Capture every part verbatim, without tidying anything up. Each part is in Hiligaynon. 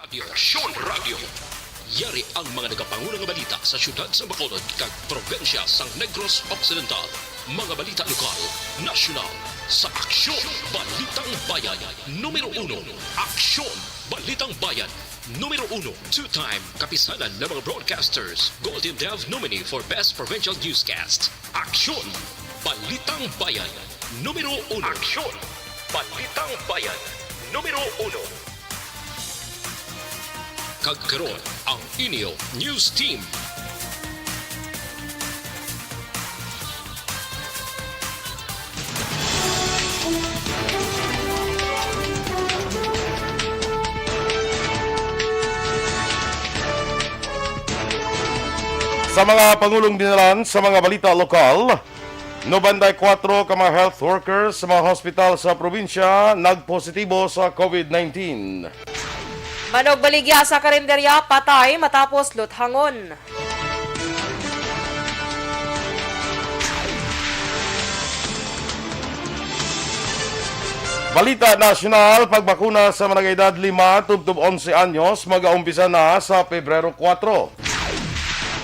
Aksyon Radio. Yari ang mga nagapanguna nga balita sa siyudad sa Bacolod kag probinsya sang Negros Occidental. Mga balita lokal, nasyonal, sa Aksyon Balitang Bayan. Numero uno, Aksyon Balitang Bayan. Numero uno, two-time Kapisanan ng mga Broadcasters, Golden Dove nominee for Best Provincial Newscast. Aksyon Balitang Bayan. Numero uno. Aksyon Balitang Bayan. Numero uno. Kag karon, ang inyo news team. Sa mga pangulong dinalan sa mga balita lokal, nobenta y kuwatro ka mga health workers sa mga hospital sa probinsya nagpositibo sa COVID nineteen. Manugbaligya sa karinderya, patay matapos luthangon. Balita nasyonal, pagbakuna sa mga edad lima tubtob onse anyos magaumpisa na sa Pebrero kuwatro.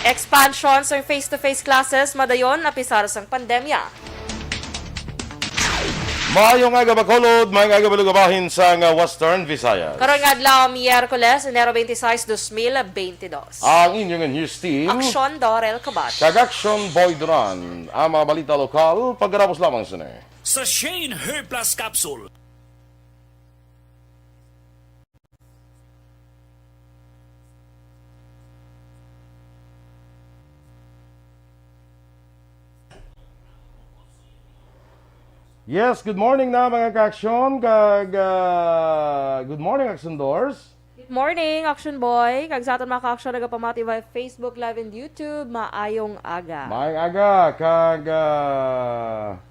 Expansion sang face-to-face classes madayon apisar sang pandemya. Maayong aga, Bacolod, maayong aga, Balugabahin sang Western Visayas. Karon nga adlaw, Miyerkules, Enero twenty-six, dos mil twenty-two. Ang inyong news team, Aksyon Dorel Kabat. Kag Aksyon Boy Duran. Ang mga balita lokal, pagkatapos lamang sini. Sa Shane Hair Plus Capsule. Yes, good morning na, mga ka-aksyon, kag, ah, good morning, Aksyon Dors. Good morning, Action Boy. Kag sa aton mga ka-aksyon nagapamati via Facebook Live and YouTube, maayong aga. Maayong aga, kag, ah,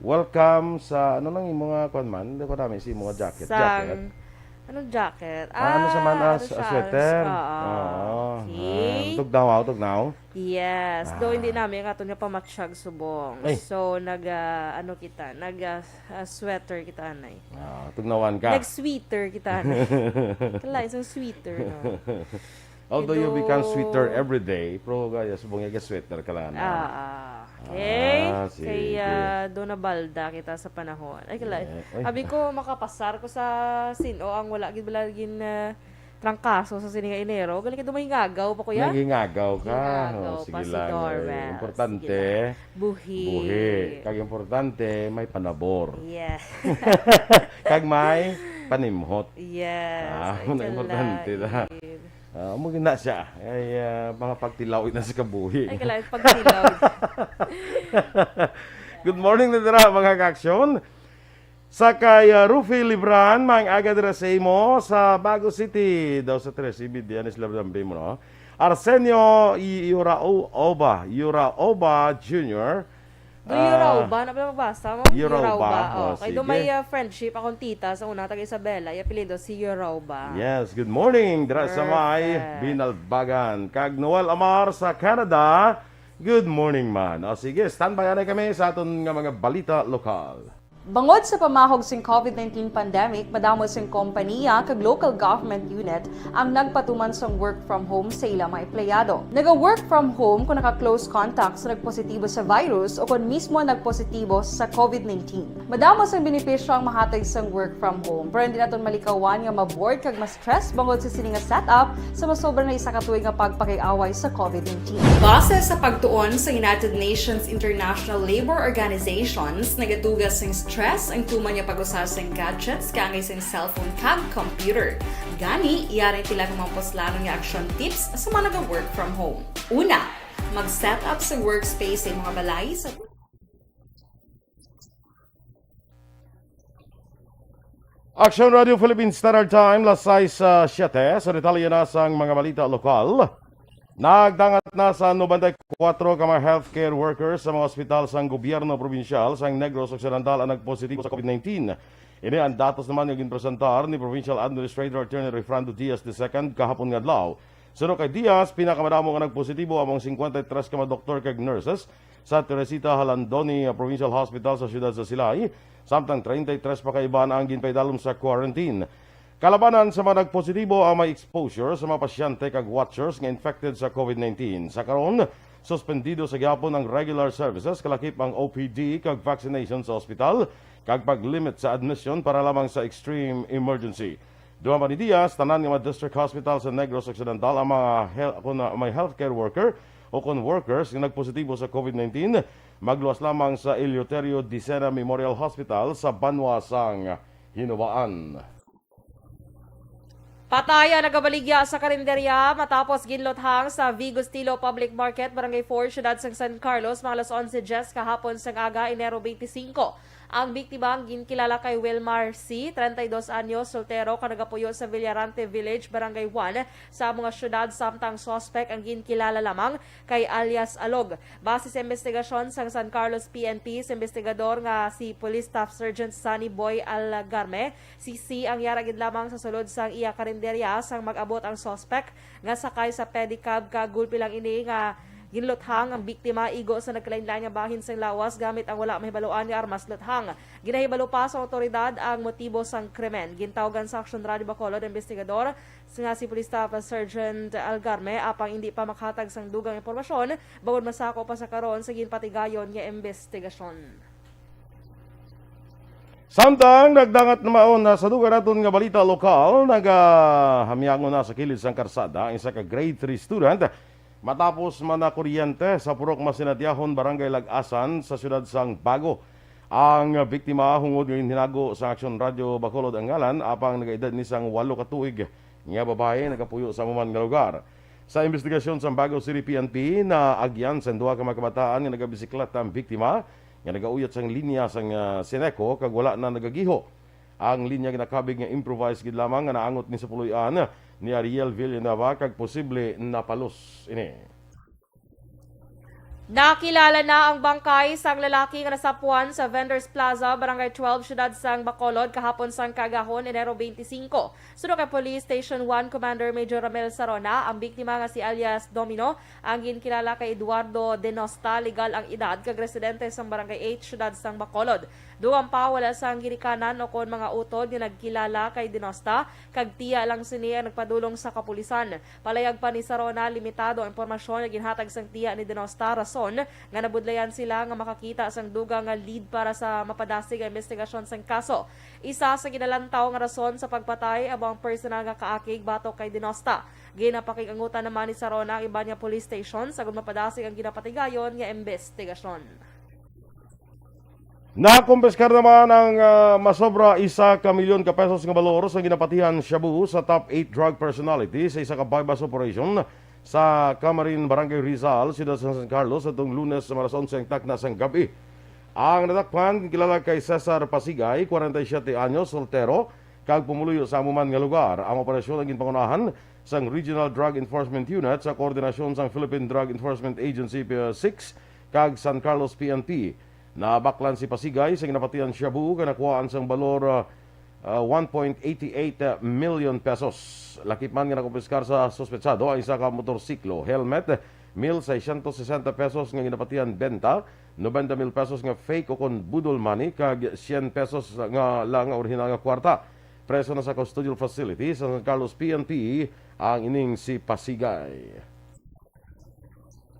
welcome sa, ano lang yung mga, kwan man, hindi ko namin si mga jacket, Sang, jacket. Anong jacket? Ah, ano sa man, ah, ano siya? Sweater? Oo. Oo. Okay. Ah, tugnaw, ah, tugnaw. Yes. Though Ah. hindi namin ang aton nga pamatsyag subong. Ay. So, nag, ah, ano kita, nag, ah, ah, sweater kita, anay. Ah, tugnawan ka. Nag-sweater kita, anay. Kala, isang sweater, no? Although you become Pero sweeter every day, pero gaya, subong nga sweater ka lang, anay. Ah, ah. Okay? Ah, sige. Kay, ah, do nabalda kita sa panahon. Ay, kala, Eh, ay. abi ko, makapasar ko sa sin-o ang wala gid bala gin, ah, trangkaso sa sini nga Enero. Galing ka, dumay ngagaw pa, kuya? Nagingagaw ka? Ngagaw Oh, pa sige si lang, eh. Dorwell. Importante, Sige lang. Buhi. buhi. Kag importante, may panabor. Yes. Kag may panimhot. Yes. Ah, Ay, na importante na. kalain. Ah, amo gid na siya. Ay, ah, mga pagtilaw na sa kabuhi. Ay, kalain, pagtilaw. Good morning na dira, mga ka-aksyon. Sa kay, ah, Rufi Libran, maayong aga dira sa imo, sa Bago City, daw sa Tres Ibidianes, Labdambi mo, no? Arsenio I-, Iurao-, Oba, Iuraoba Junior. Do Ah, Iuraoba? Ano ba mabasa mo? Iuraoba. Iuraoba. Oh, Oh, kay do sige. may, ah, friendship akong tita sa una, taga Isabela, yung apelyido si Iuraoba. Yes, good morning, dira sa may Perfect. Binalbagan. Kag Noel Amar sa Canada, good morning man. O sige, standby anay kami sa aton nga mga balita lokal. Bangod sa pamahog sing COVID nineteen pandemic, madamo sing kompaniya kag local government unit ang nagpatuman sang work from home sa ila mga empleyado. Naga-work from home kung naka-close contact sa nagpositibo sa virus o kon mismo nagpositibo sa COVID nineteen. Madamo sang benepisyo ang mahatag sang work from home, pero hindi naton malikawan nga ma-bored kag ma-stress bangod sa sini nga setup sa masobra na isa ka tuig nga pagpakig-away sa COVID nineteen. Base sa pagtuon sa United Nations International Labour Organizations, nagatuga sing stress ang tuman nga pag-usa sing gadgets kaangay sing cellphone kag computer. Gani, yari ang pila ka mga puslanon nga action tips sa mga naga-work from home. Una, mag-set up sa workspace sa imong balay sa Action Radio Philippine Standard Time, las sais, ah, siyete. Sa detalye na sang mga balita lokal, nagdangat na sa nobenta y kuwatro ka mga healthcare workers sa mga ospital sang gobyerno probinsyal sang Negros Occidental ang nagpositibo sa COVID nineteen. Ini ang datos naman nga ginpresentar ni Provincial Administrator Attorney Refrando Diaz the second kahapon nga adlaw. Suno kay Diaz, pinakamadamo nga nagpositibo amo ang singkwenta y tres ka mga doktor kag nurses sa Teresita Jalandoni Provincial Hospital sa siyudad sa Silay, samtang treinta y tres pa ka iban ang ginpaidalom sa quarantine. Kalabanan sa mga nagpositibo ang may exposure sa mga pasyente kag watchers nga infected sa COVID nineteen. Sa karon, suspendido sa gihapon ang regular services, kalakip ang O P D kag vaccination sa ospital, kag pag-limit sa admission para lamang sa extreme emergency. Duman pa ni Diaz, tanan nga mga district hospital sa Negros Occidental ang mga hel-, kung, uh, may healthcare worker o kung workers nga nagpositibo sa COVID nineteen, magluwas lamang sa Eleuterio Dicena Memorial Hospital sa banwa sang Hinubaan. Patay ang nagabaligya sa karinderya matapos ginluthang sa Vigo Estilo Public Market, Barangay four, siyudad sang San Carlos, mga alas onse diyes kahapon sang aga, Enero twenty-five. Ang biktima ang ginkilala kay Wilmar C., treinta y dos anyos, soltero, ka nagapuyo sa Villarante Village, Barangay one, sa mga siyudad, samtang suspek ang ginkilala lamang kay alias Alog. Base sa investigasyon sang San Carlos P N P, sa investigador nga si Police Staff Sergeant Sunny Boy Algarme, C C, ang yara gid lamang sa sulod sang iya karinderya sang mag-abot ang suspek nga sakay sa pedicab, kag gulpi lang ini nga ginluthang ang biktima igo sa nagkalainlain nga bahin sang lawas gamit ang wala mahibaluan nga armas luthang. Ginahibalo pa sa awtoridad ang motibo sang krimen. Gintawgan sa Aksyon Radio Bacolod ang investigador nga si Police Staff Sergeant Algarme, apang indi pa makahatag sang dugang impormasyon bangod masako pa sa karon sa ginpatigayon nga investigasyon. Samtang nagdangat na maon na sa dugang naton nga balita lokal, nagahamyangon na sa kilid sang karsada ang isa ka grade three student matapos man na kuryente sa Purok Masinatiahon, Barangay Lag-asan, sa siyudad sang Bago. Ang biktima, hungod nga ginhinago sa Aksyon Radio Bacolod ang ngalan, apang nagaedad ni sang walo ka tuig nga babayi, nagapuyo sa amo man nga lugar. Sa investigasyon sang Bago City P N P, naagyan sang duha ka mga kabataan nga nagabisikleta ang biktima nga nagauyot sang linya sang, ah, Seneco kag wala na nagagiho. Ang linya ginakabig nga improvised gid lamang nga naangot ni sa puloy-an ni Ariel Villanueva kag posible napalos ini. Nakilala na ang bangkay sang lalaki nga nasapuan sa Vendors Plaza, Barangay twelve, siyudad sang Bacolod, kahapon sang kaagahon, Enero twenty-five. Suno kay Police Station one Commander Major Ramel Sarona, ang biktima nga si alias Domino, ang ginkilala kay Eduardo Denosta, legal ang edad, kag residente sang Barangay eight, siyudad sang Bacolod. Dugang pa, wala sang ginikanan o kon mga utod nga nagkilala kay Denosta, kag tiya lang sini ang nagpadulong sa kapulisan. Palayag pa ni Sarona, limitado ang impormasyon nga ginhatag sang tiya ni Denosta, rason nga nabudlayan sila nga makakita sang dugang nga lead para sa mapadasig ang investigasyon sang kaso. Isa sa ginalantaw nga rason sa pagpatay amo ang personal nga kaakig batok kay Denosta. Ginapakig-angutan naman ni Sarona ang iban nga police station sagod mapadasig ang ginapatigayon nga investigasyon. Nakumpiskar naman ang, ah, masobra isa ka milyon ka pesos nga balor sa ginapatihan shabu sa top eight drug personality sa isa ka buy-bust operation sa Camarin, Barangay Rizal, Siyudad sa San Carlos, atong Lunes sa alas onse ang takna sang gab-i. Ang natakpan kilala kay Cesar Pasigay, kwarenta y siyete anyos, soltero, kag pumuluyo sa amo man nga lugar. Ang operasyon ang ginpangunahan sang Regional Drug Enforcement Unit sa koordinasyon sang Philippine Drug Enforcement Agency, P R six, kag San Carlos P N P. Nabaklan si Pasigay sa ginapatihan shabu nga nakuhaan sang balor, ah, ah, one point eight eight million pesos. Lakip man nga nakumpiskar sa suspetsado ang isa ka motorsiklo, helmet, mil seiscientos sesenta pesos nga ginapatihan benta, noventa mil pesos nga fake o kon budol money, kag syen pesos nga lang orihinal nga kwarta. Preso na sa custodial facility sa San Carlos P N P ang ining si Pasigay.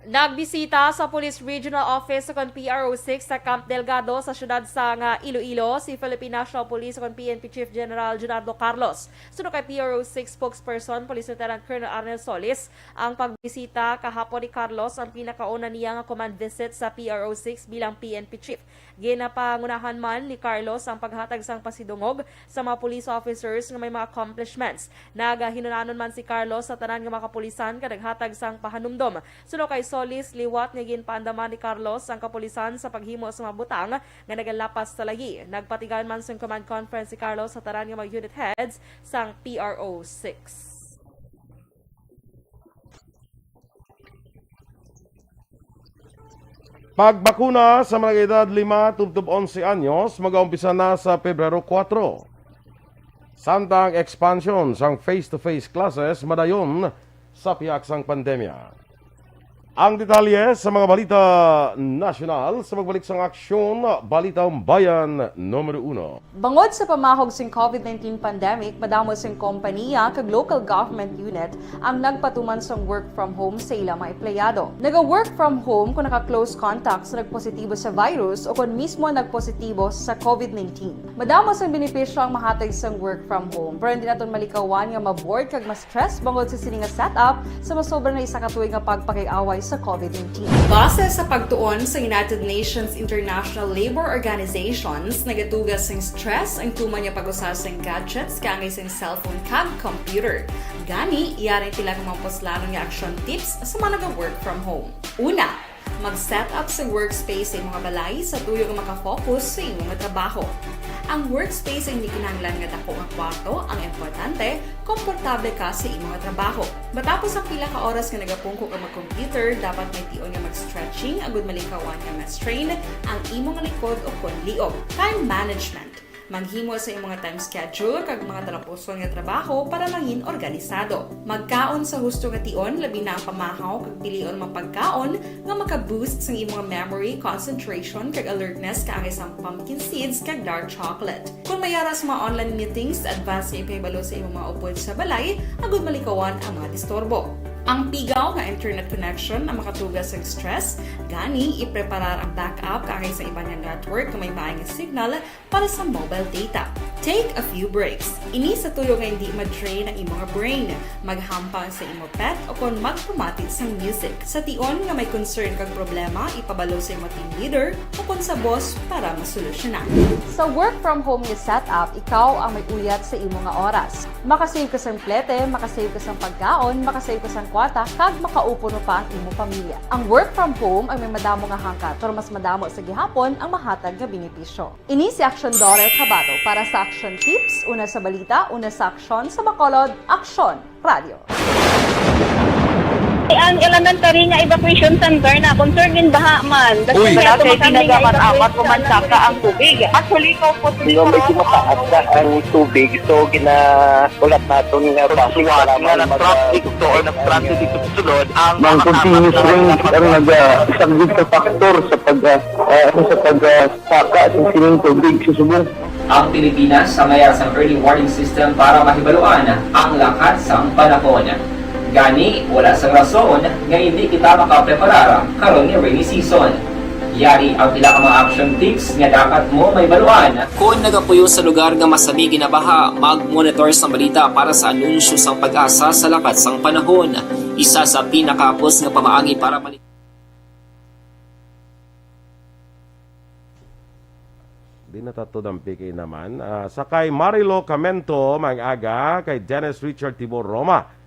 Nagbisita sa Police Regional Office o kon P R O six sa Camp Delgado sa siyudad sang Iloilo si Philippine National Police o kon P N P Chief General Junardo Carlos. Suno kay P R O six spokesperson, Police Lieutenant Colonel Arnel Solis, ang pagbisita kahapon ni Carlos ang pinakauna niya nga command visit sa P R O six bilang P N P Chief. Ginapangunahan man ni Carlos ang paghatag sang pasidungog sa mga police officers nga may mga accomplishments. Nagahinunanon man si Carlos sa tanan nga mga kapulisan kag naghatag sang pahanumdom. Suno kay Solis, liwat nga ginpaandaman ni Carlos ang kapulisan sa paghimo sa mga butang nga nagalapas sa layi. Nagpatigayon man sang command conference si Carlos sa tanan nga mga unit heads sang P R O six. Pagbakuna sa mga edad lima tubtob onse anyos magaumpisa na sa Pebrero kuwatro. Samtang expansion sang face-to-face classes madayon sa pihak sang pandemya. Ang detalye sa mga balita nasyonal sa pagbalik sang Aksyon, Balitang Bayan numero uno. Bangod sa pamahog sing COVID nineteen pandemic, madamo sing kompanya kag local government unit ang nagpatuman sang work from home sa ila mga empleyado. Naga-work from home kung naka-close contact sa nagpositibo sa virus o kon mismo nagpositibo sa COVID nineteen. Madamo sang benepisyo ang mahatag sang work from home, pero hindi naton malikawan nga ma-bored kag ma-stress bangod sa sini nga setup sa masobra na isa ka tuig nga pagpakiaway sa COVID nineteen. Base sa pagtuon sa United Nations International Labour Organizations, nagatuga sing stress ang tuman nga pag-usa sing gadgets kaangay sing cellphone kag computer. Gani, yari ang pila ka mga puslanon nga action tips sa mga naga-work from home. Una, mag-set up sa workspace sa imong balay sa tuyo nga makafocus sa imong trabaho. Ang workspace ay hindi kinahanglan nga dako nga kwarto, ang importante, komportable ka sa imong trabaho. Matapos ang pila ka oras nga nagapungko ka mag-computer, dapat may tion nga mag-stretching agud malikawan nga ma-strain ang imong likod o kon liog. Time management. Maghimo sa imong time schedule kag mga talapuson nga trabaho para mangin organisado. Magkaon sa husto nga tion, labi na ang pamahaw kag pilion mga pagkaon nga maka-boost sang imong memory, concentration, kag alertness, kaangay sang pumpkin seeds kag dark chocolate. Kung may ara sa mga online meetings, advance nga ipahibalo sa imong mga upod sa balay agud malikawan ang mga disturbo. Ang pigaw nga internet connection ang makatuga sa stress, gani ipreparar ang backup kaangay sa iban nga network nga may maay nga signal para sa mobile data. Take a few breaks. Ini sa tuyo nga hindi ma-drain ang imo nga brain. Maghampang sa imo pet o kon magpamati sang music. Sa tion nga may concern kag problema, ipabalo sa imo team leader o kon sa boss para masolusyonan. Sa work from home nga setup, ikaw ang may uyat sa imo nga oras. Makasave ka sang plete, makasave ka sang pagkaon, makasave ka sang kwarta, kag makaupo pa ang imo pamilya. Ang work from home ay may madamo nga hangkat, pero mas madamo sa gihapon ang mahatag nga benepisyo. Ini si Action Daughter Kabato para sa Action Tips, una sa balita, una sa aksyon, sa Bacolod, Aksyon Radio. Ang elementary nga evacuation center na concern in baha man. Uy. Wala kay ginagaman-amat ko man saka ang tubig. Actually, ko po. Medyo mataas na ang tubig, so ginahulat naton nga basi nga nag-traffic to or nag-traffic ito sulod ang mga continuous rain ang nag-, ah, isang sa factor sa pag, ah, ah, sa pag, ah, saka sa sining tubig sa subong. Ang Pilipinas sa mayar sang early warning system para mahibaluan ang lakat sang panahon. Gani, wala sang rason nga hindi kita makapreparar karon ni rainy season. Yari ang pila ka mga action tips nga dapat mo mahibaluan. Kon nagapuyo sa lugar nga masami ginabaha, mag-monitor sang balita para sa anunsyo sang PAGASA sa lakat sang panahon. Isa sa pinakahapos nga pamaagi para mali- Di na ta to dampi kay naman. Ah, sa kay Marilo Camento, maayong aga. Kay Dennis Richard Tibor Roma.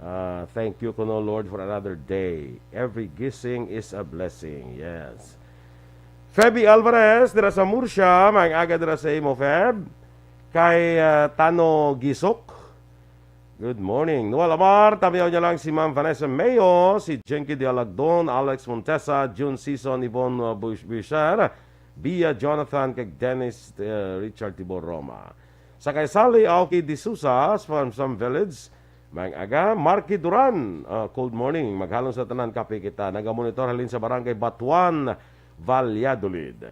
Ah, thank you kuno, Lord, for another day. Every gising is a blessing. Yes. Feby Alvarez, dira sa Murcia, maayong aga dira sa imo, Feb. Kay, ah, Tano Gisok. Good morning. Noel Amar, tamiyaw niya lang si Ma'am Vanessa Mayo, si Jenky Dialagdon, Alex Montesa, June Season, Yvonne, uh, Bush-, Boucher, Bia Jonathan, kag Dennis, uh, Richard Tibor Roma. Sa kay Sally Aoki D'Souza from Sam Village, maayong aga, Marky Duran, uh, good morning. Maghalong sa tanan, kape kita. Nagamonitor halin sa Barangay Batuan, Valladolid.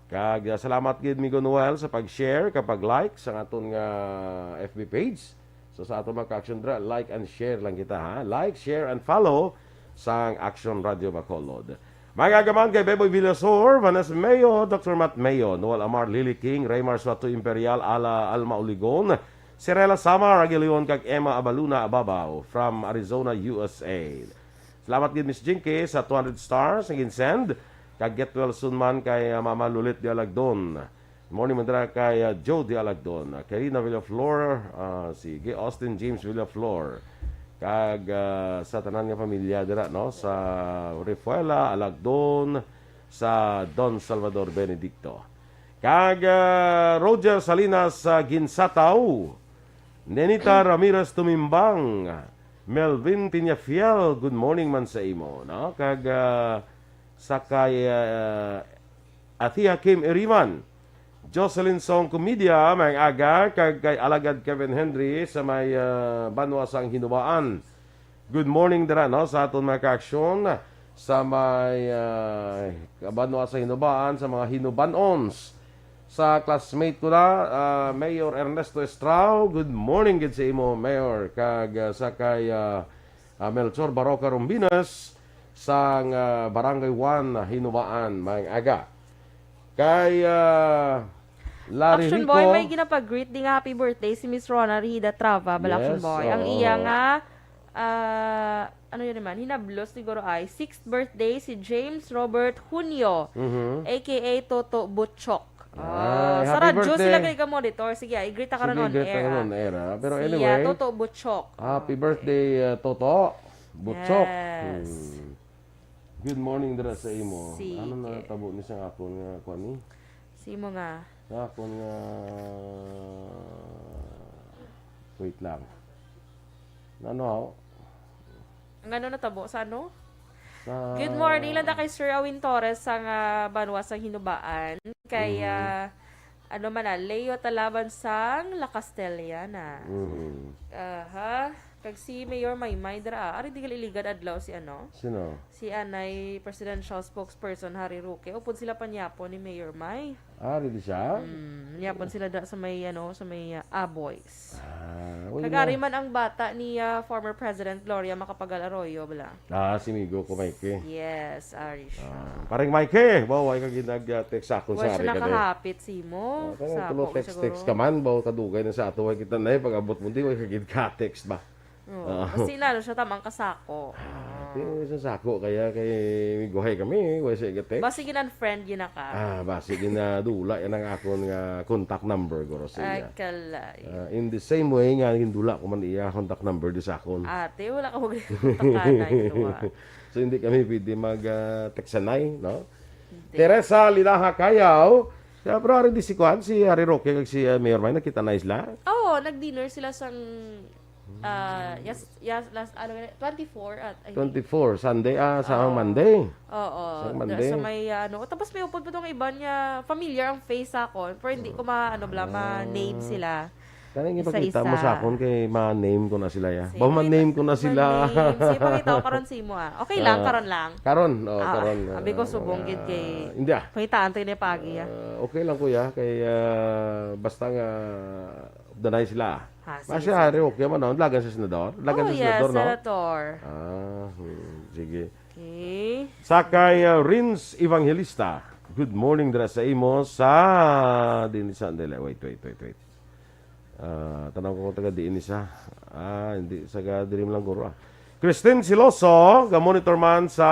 Kag, ah, salamat gid, Migo Noel, sa pag-share kag pag-like sa aton nga F B page. So, sa aton mga ka-action dra, like and share lang kita, ha? Like, share, and follow sang Action Radio Bacolod. Mga agaman kay Beboy Villasor, Vanessa Mayo, Doctor Matt Mayo, Noel Amar, Lily King, Raymar Suato Imperial, Ala Alma Uligon, Sirela Samar Aguilion, kag Emma Abaluna Ababaw from Arizona, U S A. Salamat gid, Miss Jinky, sa two hundred stars nga ginsend. Kag get well soon man kay, ah, Mama Lulit Dialagdon. Morning man dira kay, ah, Joe Dialagdon, ah, Karina Villaflor, ah, si Gay Austin James Villaflor. Kag, ah, sa tanan nga pamilya dira, no, sa Refuela, Alagdon, sa Don Salvador Benedicto. Kag, ah, Roger Salinas sa Ginsataw. Nenita Ramirez Tumimbang. Melvin Peñafiel, good morning man sa imo, no? Kag, ah, sa kay, ah, Atiha Kim Iriman. Jocelyn Song Comedia, maayong aga, kag kay Alagad Kevin Henry sa may, ah, banwa sang Hinubaan. Good morning dira, no, sa aton mga kaaksyon sa may, ah, kabanwa sa Hinubaan, sa mga Hinubanons. Sa classmate ko na, ah, Mayor Ernesto Estrao, good morning gid sa imo, Mayor. Kag, ah, sa kay, ah, ah, Melchor Baroca Rombinas, sang, ah, Barangay one, Hinubaan, maayong aga. Kay, ah, Larry Action Rico. Boy, may ginapag-greet di nga happy birthday si Miss Rona Rihida Trava, bala, Action Yes, Boy. Ang oo. iya nga, ah, ano yun naman, hinablos siguro ay sixth birthday si James Robert Junio, Mhm. A K A Toto Butchok. Ay, Ah, sa happy radyo birthday. sila kay ka monitor. Sige, i-greet ta karon Sige, on greet air, ta karon ah. on air, ah. Pero Siya, anyway, Toto Butchok. happy birthday, ah, Toto Butchok. Yes. Hmm. Good morning dira sa imo. Ano Sige. na tabo ni sa akon nga kuan ni? Sa imo nga. Sa akon nga, wait lang. Ano? Ang ano natabo? Sa ano? Sa Good morning lang ta kay Sir Awin Torres sa nga banwa sa Hinubaan. Kay, Mhm. ah, ano man na, Leo Talaban sang La Castellana. Mhm. Aha. Kag si Mayor Maymay dira, ah. Ari di gali ligad adlaw si ano? Sino? Si anay presidential spokesperson Harry Roque. Upod sila panyapon ni Mayor May. Ah, ready siya? Mm, yapon sila da sa may, ano, sa may, ah, Aboys. Ah, well, Kagari na. man ang bata ni, ah, former President Gloria Macapagal Arroyo, bala. Ah, si Migo ko, Mikey. Yes, ari siya. Ah, parang Mikey, ba, why ka ginag-text sa akon Why sa siya ari ka, de? nakahapit si mo? Ah, kaya Sa tulo ako text, siguro. text ka man, ba, kadugay na sa ato, why kita na, eh, pag-abot mo, di, why ka gid ka text ba? Oo. Ah. Kasi lalo siya tamang kasako. Ah, di, sa sako, kaya kay may guhay kami, why siya ga-text? Basi gin-unfriend yun na ka. Ah, basi gin-, ah, dula yan ang akon nga contact number, guro, sa Ay, iya. kalay. Ah, in the same way nga, gindula ko man iya contact number di sa akon. Ate, wala ka mag-contact ka na, ito, ah. So, hindi kami pwede mag, ah, textanay, no? Hindi. Teresa Lilaha Cayaw, siya, pero ari di si Kwan, si Harry Roque, kag si, ah, Mayor May, nakita na sila? Oo, nag-dinner sila sang, ah, yes, yes, last, ano, twenty-four at, I think. Twenty-four, Sunday, ah, sa Oo. Monday. Oo, Sa da-, Monday. sa may, ah, ano, tapos may upod pa tong iba niya, familiar ang face sa akon, pero hindi ko ma-, ano, bala, ma-name Ah. sila. Kani nga Isa-isa. ipakita mo sa akon kay ma-name ko na sila, ya. Sige, Ba, ma-name ko na ma-, sila. ma-name. Sige, pakita ko karon sa imo, ah. Okay lang, Ah, karon lang. karon, oh, Ah, karon, abi ko ah, subong mga gid kay India. Pangitaan to yun yung pagi, ah. Ah, okay lang, kuya, kay, ah, basta nga danay sila. Ah, Basta sige, sige. Harry, okay man, no? Lagan sa senador? Lagan Oh, sa yes, senador, no? senator. Ah, hmm, sige. Okay. Sa kay, ah, Rins Evangelista, good morning dira sa imo sa, din sa, dili, wait, wait, wait, wait. Ah, tanaw ko kung taga diin ni sa. Ah, hindi, sa ga-, diri man lang guro, ah. Christine Siloso, ga-monitor man sa,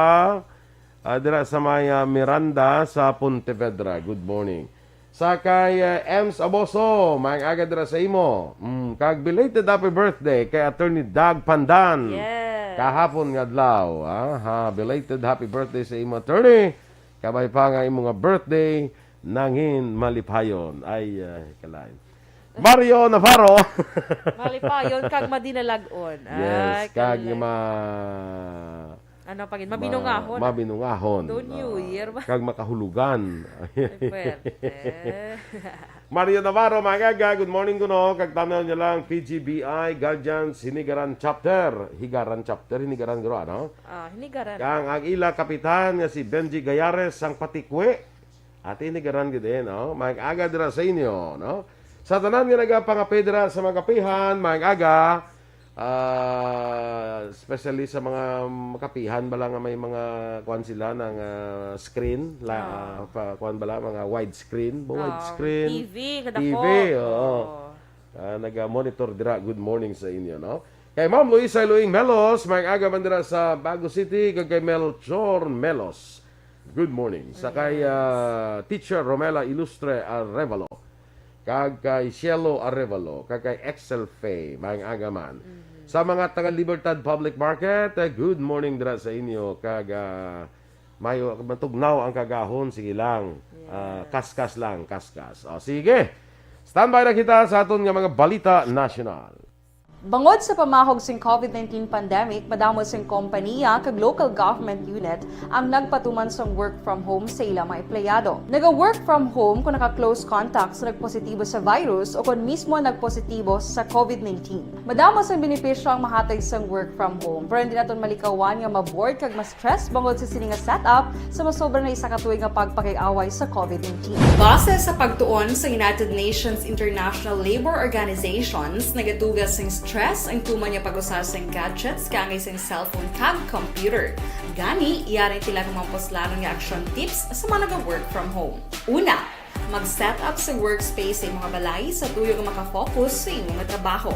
ah, dira sa may, ah, Miranda sa Pontevedra. Good morning. Sa kay, ah, Ems Aboso, maayong aga dira sa imo. Mm, kag belated happy birthday kay Attorney Doug Pandan. Yes. Kahapon nga adlaw, ah, ha, belated happy birthday sa imo, Attorney. Kabay pa nga imo nga birthday nangin malipayon. Ay, ah, kalain. Mario Navarro. Malipayon kag madinalag-on. Yes, Ay, kag kalay. ma-, Ano pa gid? ma-, Mabinungahon. mabinungahon. Do New Ah, Year ba? kag makahulugan. Ay, puwerte. Mario Navarro, maayong aga, good morning kuno. Kag tanaw niya lang, P G B I, Guardians, Hinigaran Chapter. Higaran Chapter, Hinigaran, guro, ano? Ah, Hinigaran. Kang ang ila kapitan nga si Benji Gayares sang Patikwi. Ati ni Garan gid, eh, no? Maayong aga dira sa inyo, no? Sa tanan nga nagapangape dira sa mga kapihan, maayong aga. Ah, especially sa mga makapihan bala nga may mga kuan sila ng, ah, screen, la-, Ah. ah, pa, kuan bala, mga widescreen, ba, Ah, widescreen? T V, kadako. T V, oo. Oo. Ah, naga-monitor dira. Good morning sa inyo, no? Kay Ma'am Luisa Luing Melos, maayong aga man dira sa Bago City, kag kay Melchor Melos. Good morning. Sa kay, Yes. ah, Teacher Romela Ilustre Arevalo, kag kay Cielo Arevalo, kag kay Excel Fay, maayong aga man. Mhm. Sa mga taga Libertad Public Market, eh, good morning dira sa inyo, kag, ah, mayo, matugnaw ang kagahon, sige lang. Ah, Yes. kaskas lang, kaskas. O, sige. Standby na kita sa aton nga mga balita nasyonal. Bangod sa pamahog sing COVID nineteen pandemic, madamo sing kompaniya kag local government unit ang nagpatuman sang work from home sa ila mga empleyado. Naga-work from home kon naka-close contact sa nagpositibo sa virus o kon mismo nagpositibo sa COVID nineteen. Madamo sang benepisyo ang mahatag sang work from home, pero hindi naton malikawan nga ma-bored kag ma-stress bangod sa sini nga setup sa masobra na isa ka tuig nga pagpakig-away sa COVID nineteen. Base sa pagtuon sa United Nations International Labour Organizations, nagatugas sing stress ang tuman nga pag-usa sing gadgets kaangay sing cellphone kag computer. Gani, yari ang pila ka mga puslanon nga action tips sa mga naga-work from home. Una, mag-set up sa workspace sa imong balay sa tuyo nga makafocus sa imong trabaho.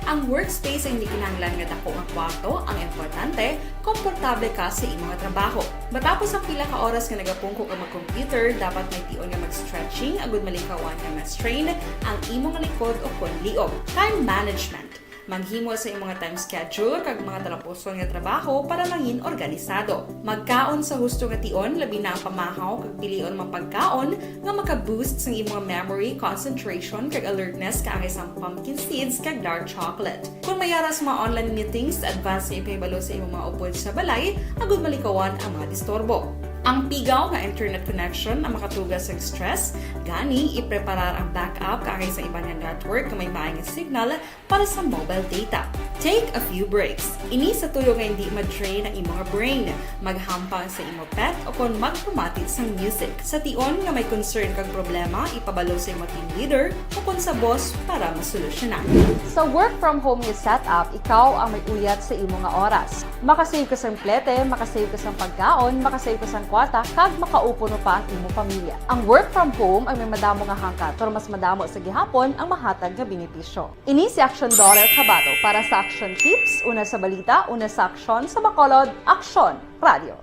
Ang workspace ay hindi kinahanglan nga dako nga kwarto, ang importante, komportable ka sa imong trabaho. Matapos ang pila ka oras nga nagapungko ka mag-computer, dapat may tion nga mag-stretching agud malikawan nga ma-strain ang imong likod o kon liog. Time management. Maghimo sa imong time schedule kag mga talapuson nga trabaho para mangin organisado. Magkaon sa husto nga tion, labi na ang pamahaw kag pilion mga pagkaon nga maka-boost sang imong memory, concentration, kag alertness kaangay sang pumpkin seeds kag dark chocolate. Kung may ara sa mga online meetings, advance nga ipahibalo sa imong mga upod sa balay agud malikawan ang mga disturbo. Ang pigaw nga internet connection ang makatugas sa stress, gani ipreparar ang backup kaangay sa iban nga network nga may maay nga signal para sa mobile data. Take a few breaks. Ini sa tuyo nga hindi ma-drain ang imong brain. Maghampang sa imo pet o kon magpamati sang music. Sa tion nga may concern kag problema, ipabalo sa imo team leader o kon sa boss para masolusyonan. Sa work from home nga setup, ikaw ang may uyat sa imo nga oras. Makasave ka sang plete, makasave ka sang pagkaon, makasave ka sang kwarta, kag makaupo pa ang imo pamilya. Ang work from home ay may madamo nga hangkat, pero mas madamo sa gihapon ang mahatag nga benepisyo. Ini si Action Daughter Kabato para sa Action Tips, una sa balita, una sa aksyon, sa Bacolod, Aksyon Radio.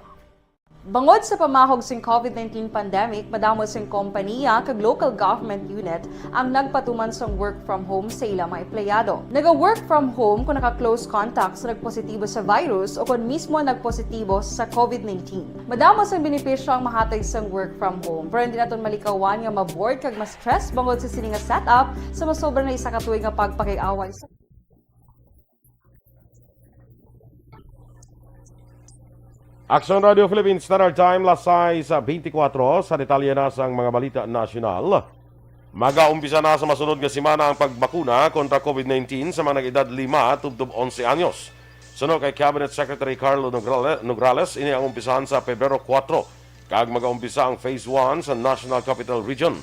Bangod sa pamahog sing COVID nineteen pandemic, madamo sing kompaniya kag local government unit ang nagpatuman sang work from home sa ila mga empleyado. Naga-work from home kung naka-close contact sa nagpositibo sa virus o kung mismo nagpositibo sa COVID nineteen. Madamo sang benepisyo ang mahatag sang work from home, pero hindi naton malikawan nga ma-bored kag ma-stress bangod sa sini nga setup sa masobra na isa ka tuig nga pagpakig-away sa Aksyon Radio Philippines Standard Time, las sais beintikwatro. Sa detalye na sang mga balita nasyonal, magaumpisa na sa masunod nga semana ang pagbakuna kontra COVID nineteen sa mga nag-edad lima tubtob onse anyos. Suno kay Cabinet Secretary Carlo Nograle-, Nograles, ini ang umpisahan sa Pebrero kuwatro, kag magaumpisa ang Phase one sa National Capital Region.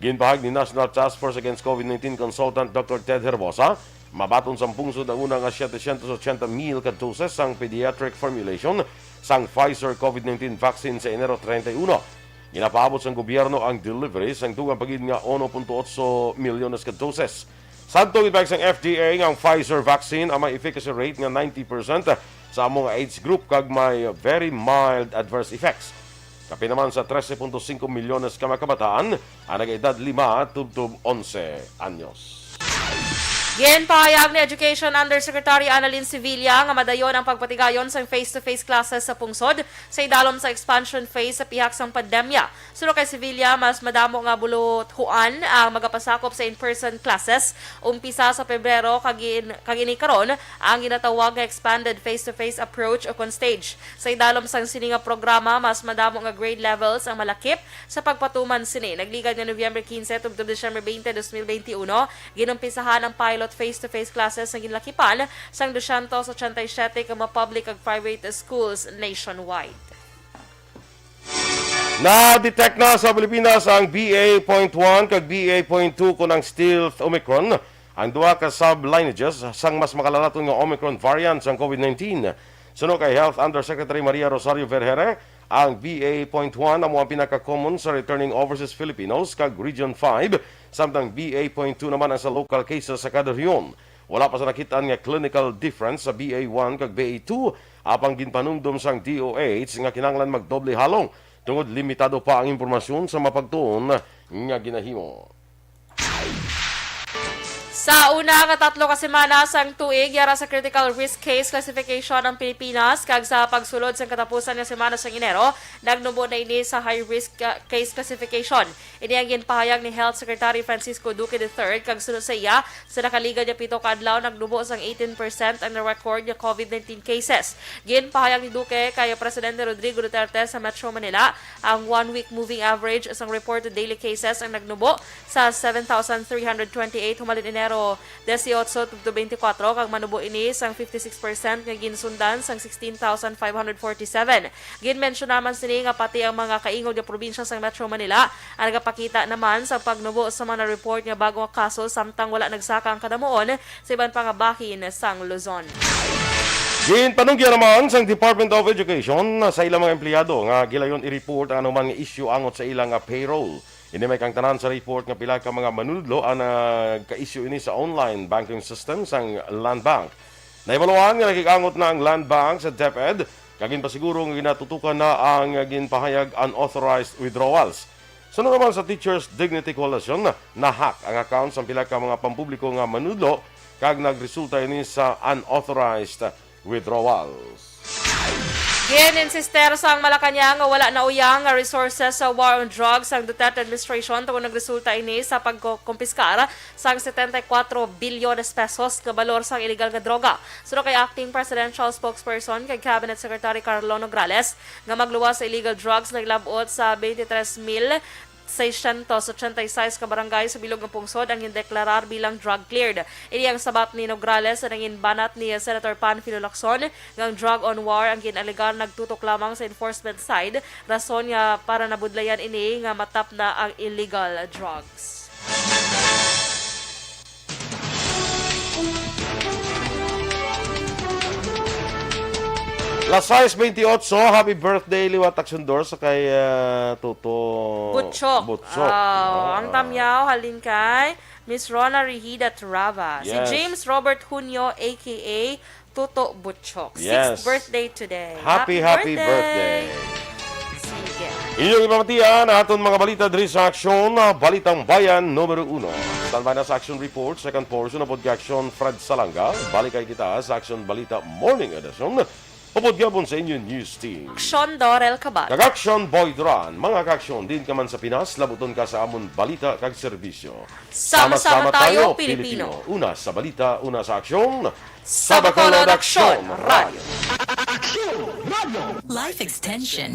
Ginpahayag ni National Task Force Against COVID nineteen Consultant Doctor Ted Herbosa, mabaton sang pungsod ang una nga setecientos ochenta mil ka doses sang pediatric formulation sang Pfizer COVID nineteen vaccine sa Enero treinta y uno. Ginapaabot sang gobyerno ang delivery sang dugang pa gid nga uno punto otso milyones ka doses. Sadto, ginpahayag sang F D A nga ang Pfizer vaccine ang may efficacy rate nga ninety percent sa amo nga age group kag may very mild adverse effects. Kapin naman sa trese punto singko milyones ka mga kabataan ang nag-edad lima tubtob onse anyos. Ginpahayag ni Education Undersecretary Annalyn Sevilla nga madayon ang pagpatigayon sang face-to-face classes sa pungsod sa idalom sa expansion phase sa pihak sang pandemya. Suno kay Sevilla, mas madamo nga buluthuan ang magapasakop sa in-person classes umpisa sa Pebrero, kag in-, kag ini karon ang ginatawag nga expanded face-to-face approach o kon stage. Sa idalom sang sini nga programa, mas madamo nga grade levels ang malakip sa pagpatuman sini. Nagligad nga Nobyembre quince tubtob Disyembre veinte, dos mil veintiuno, ginumpisahan ang pilot face-to-face classes nga ginlakipan sang dosyentos ochenta y siyete ka mga public kag private schools nationwide. Na-detect na sa Pilipinas ang B A point one kag B A point two kon ang stealth Omicron, ang duha ka sublineages sang mas makalalaton nga Omicron variant sang COVID nineteen. Suno kay Health Undersecretary Maria Rosario Vergeire, ang B A point one amo ang pinaka-common sa returning overseas Filipinos kag Region five, samtang B A point two naman ang sa local cases sa kada rehiyon. Wala pa sa nakit-an nga clinical difference sa B A one kag B A two, apang ginpanumdom sang D O H nga kinahanglan magdoble halong tungod limitado pa ang impormasyon sa mapagtuon nga ginahimo. Sa una nga tatlo ka semana sang tuig, yara sa critical risk case classification ang Pilipinas, kag sa pagsulod sang katapusan nga semana sang Enero, nagnubo na ini sa high risk, uh, case classification. Ini ang ginpahayag ni Health Secretary Francisco Duque the third, kag suno sa iya, sa nakaligad nga pito ka adlaw, nagnubo sang eighteen percent ang na-record nga COVID nineteen cases. Ginpahayag ni Duque kay Presidente Rodrigo Duterte sa Metro Manila ang one-week moving average sang reported daily cases ang nagnubo sa seven thousand three hundred twenty-eight humalin Enero dieciocho tubtob twenty-four, kag manubo ini sang fifty-six percent nga ginsundan sang sixteen thousand five hundred forty-seven. Ginmensyon naman sini nga pati ang mga kaingod nga probinsya sang Metro Manila ang nagapakita naman sa pagnubo sa mga report nga bago nga kaso, samtang wala nagsaka ang kadamuon sa iban pa nga bahin sang Luzon. Ginpanugyan naman sang Department of Education sa ilang mga empleyado nga gilayon i-report ang anuman nga isyu angot sa ilang, ah, payroll. Ini may kaangtanan sa report nga pila ka mga manunodlo ang nagka-issue ini sa online banking system sang Land Bank. Nahibaluan nga nakig-angot na ang Land Bank sa DepEd, kag ginpasiguro nga ginatutukan na ang ginpahayag unauthorized withdrawals. Suno naman sa Teachers Dignity Coalition, na-hack ang account sang pila ka mga pampubliko nga manunodlo, kag nagresulta ini sa unauthorized withdrawals. Gin-insister sang Malacañang nga wala na uyang nga resources sa war on drugs ang Duterte administration, tungod nagresulta ini sa pagkumpiskar sang setenta y cuatro bilyones pesos nga balor sang iligal nga droga. Suno kay Acting Presidential Spokesperson kag Cabinet Secretary Carlo Nograles, nga magluwas sa illegal drugs naglab-ot sa twenty-three mil seiscientos ochenta y seis ka barangay sa bilog nga pungsod ang gindeklarar bilang drug cleared. Ini ang sabat ni Nograles sa nangin banat ni Senator Panfilo Lacson nga ang drug on war ang gin-alegar nagtutok lamang sa enforcement side, rason nga para nabudlayan ini nga matap na ang illegal drugs. Las sais veintiocho, happy birthday, liwat Aksyon Dor, sa kay, ah, Toto Butchok. Butchok. Aw, ang Ah. tamyaw halin kay Miss Rona Rihida Trava. Si Yes. James Robert Junio, A K A Toto Butchok. Yes. Sixth birthday today. Happy, Happy happy birthday. birthday. Sige. Inyong ipamatian ang aton mga balita diri sa Aksyon, ah, Balitang Bayan numero uno. Standby na sa Aksyon Report, second portion, upod kay Aksyon Fred Salanga. Balik kay kita sa Aksyon Balita Morning Edition. Upod gihapon sa inyo news team. Aksyon Dorel Cabal. Kag Aksyon Boy Duran. Mga kaaksyon, diin ka man sa Pinas, labuton ka sa amon balita kag serbisyo. Sama-sama tayo, Pilipino. Una sa balita, una sa aksyon. Sa Bacolod Aksyon Radio. Aksyon Radio. Life Extension.